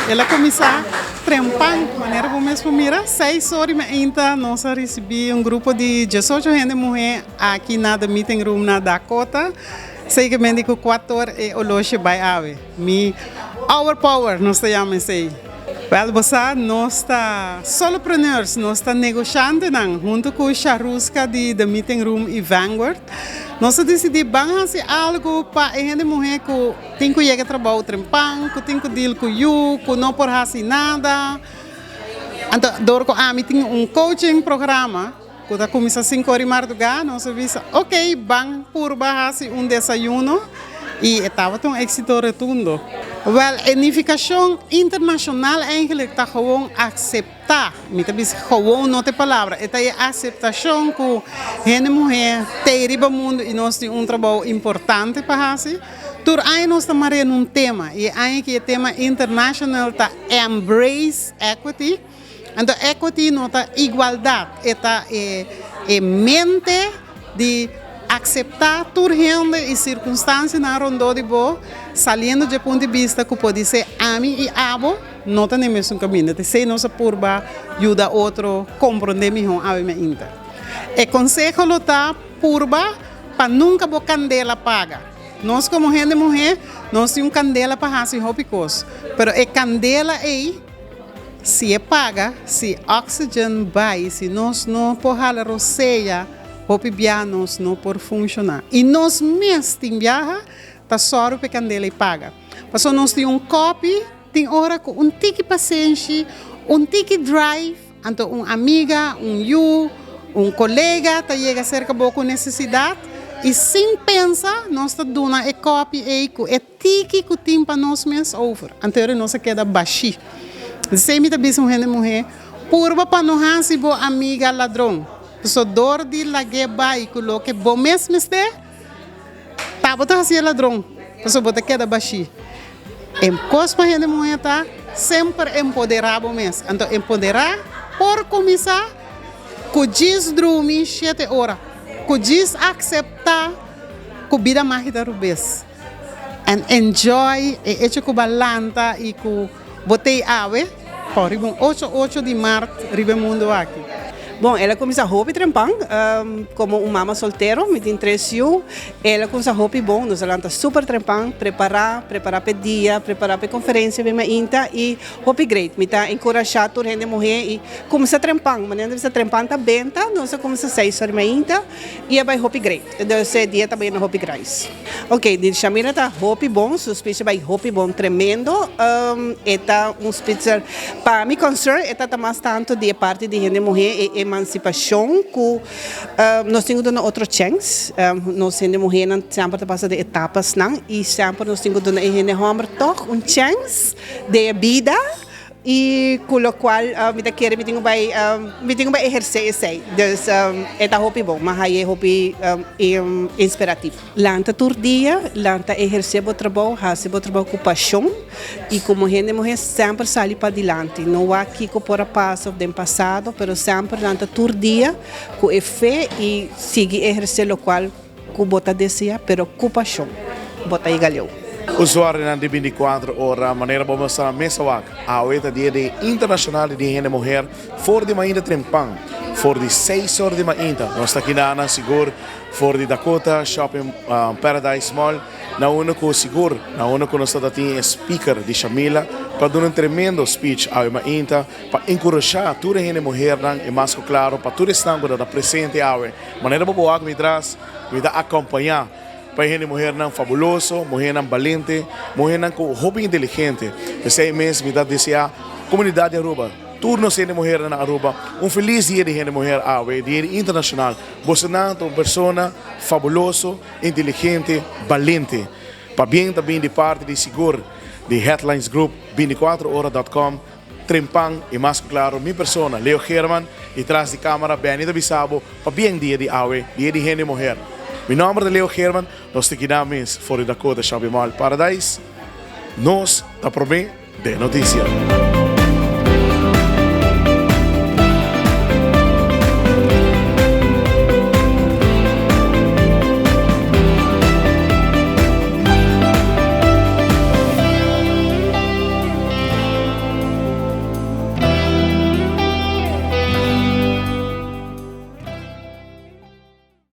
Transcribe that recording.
El a kuminsá trempan, manera bo mes por mira, seis or i meinta nos a risibí un grupo di diesocho hende muhé aki na The Meeting Room na Dakota. Sekermente ku kuator e oloshe bai awe. Mi our power nos ta yama esei. Wèl bo sa nos ta solopreneurs, nos ta negoshantenan huntu ku Sharuska di The Meeting Room i Vanguard. Nos a disidí ban hasi algu pa e hende muhé ku tin ku yega trabou trempan, ku tin ku deal ku yu, ku no por hasi nada. Anto dor ku ami tin un coaching programa ku ta kuminsá sinku ora di mardugá, nos a bisa ok ban purba hasi un desayuno i e tabata un éksito rotundo. Wèl, e nifikashon internashonal eigenlijk ta gewoon akseptá, mi ta bisa gewoon no ta e palabra, e ta e aseptashon ku hende muhé tei riba mundu i nos tin un trabou importante pa hasi. Tur aña nos ta marea na un tema i e aña aki e tema internashonal ta Embrace Equity. Anto equity no ta igualdat, e ta e e mente di akseptá tur hende i sirkunstansianan rondó di bo, saliendo dje punto di bista ku podisé ami i abo no ta na e mesun kaminda. Ta esei nos a purba yuda otro komprondé mihó awe mainta. E konseho lo ta purba pa nunka bo kandela paga. Nos komo hende muhé nos tin un kandela pa hasi hopi kos, pero e kandela ei, Si e paga, si oxygen bai, si nos no por hala rosea, hopi bia nos no por funciona. Y nos mes tin biaha ta sòru pa e candela e paga. Pasobra nos tin un kopi, tin ora cu un tiki pasenshi, un tiki drive, anto un amiga, un yu, un colega ta yega cerca bo cu necesidad y sin pensa nos ta duna e kopi ey cu e. Tiki ku tin pa nos mes over. Anterior nos a keda bashí. Esei mi ta bisa un hende muhé, purba pa no hasi bo amiga ladron. Pasobra dor di lag'é bai ku loke bo mes mester, ta bo ta hasié ladron, pasobra bo ta keda bashí. E kos pa hende muhé ta semper empoderá bo mes. Anto empoderá por kuminsá ku djis drumi shete ora, ku djis akseptá ku bida magi ta rubes. And enjoy e hecho cu bo a lanta y cu bo tey awe pa riba un ocho ocho di maart riba e mundo aki. Bon, el a cuminsa hopi trempan, como un mama soltero, mi tin tres yu, el a cuminsa hopi bon, nos a lanta super trempan, prepara, prepara p'e dia, prepara p'e conferencia bin mainta y hopi great. Mi ta encurasha tur hende muhe y cuminsa trempan, manera nan ta bisa trempan ta benta, nos a cuminsa seis ora mainta y a bay hopi great. Dus e dia ta bayendo hopi grais. Ok, di Shamira ta hopi bon, su speech a bay hopi bon, tremendo. E ta un speech, pa mi concern e ta ta mas tanto di e parti di hende muhe, e emancipacion cu nos tin cu duna otro chens. Nos hende muhenan semper ta pasa den etapasnan y semper nos tin cu duna e hende homber toch un chens den e bida. Y cu locual mi ta kere mi tin cu bay mi tin cu bay eherce esey. Dus e ta hopi bon, mi a haye hopi inspirativo. Lanta tur dia, lanta eherce bo trabou, haci bo trabou cu pasion y como hende muher semper sali padilanti. No wak kico por a pasa of den pasado, pero semper lanta tur dia cu e fe y sigui eherce locual Ku bo ta desea, pero ku pashon bo ta yega leu. Usuarionan di binticuatro ora, manera bo mester a mesa wak, awe ta dia di Internacional di Hende Muher for di mainta trempan, for di seis or di mainta. Nos ta kina nan sigur for di Dakota Shopping Paradise Mall, na unda ku sigur, na unda ku nos ta tin e speaker di Shamila pa duna un tremendo speech awe mainta pa enkurashá tur e hende muhernan i mas ku klaro pa tur esnan ku ta ta presente awe. Manera bo por wak mi tras, mi ta akompañá pa e hende muhernan fabuloso, muhernan balente, muhernan ku hopi inteligente. P'esei mes mi ta deseá komunidat di Aruba, tur nos hende muhernan na Aruba, un felis dia di hende muher awe, dia di internashonal. Bosonan ta un persona fabuloso, inteligente, balente. Pabien ta bin di parti di sigur di Headlines Group, binticuatro ora dot com. Trempan y mas cu claro mi persona Leo Geerman y tras di camara Benny ta bisa bo pabien dia di awe, dia di hende muher. Mi nomber ta Leo Geerman, nos ta kina mes for di Dakota Shopping Mall Paradise. Nos ta prome den noticia.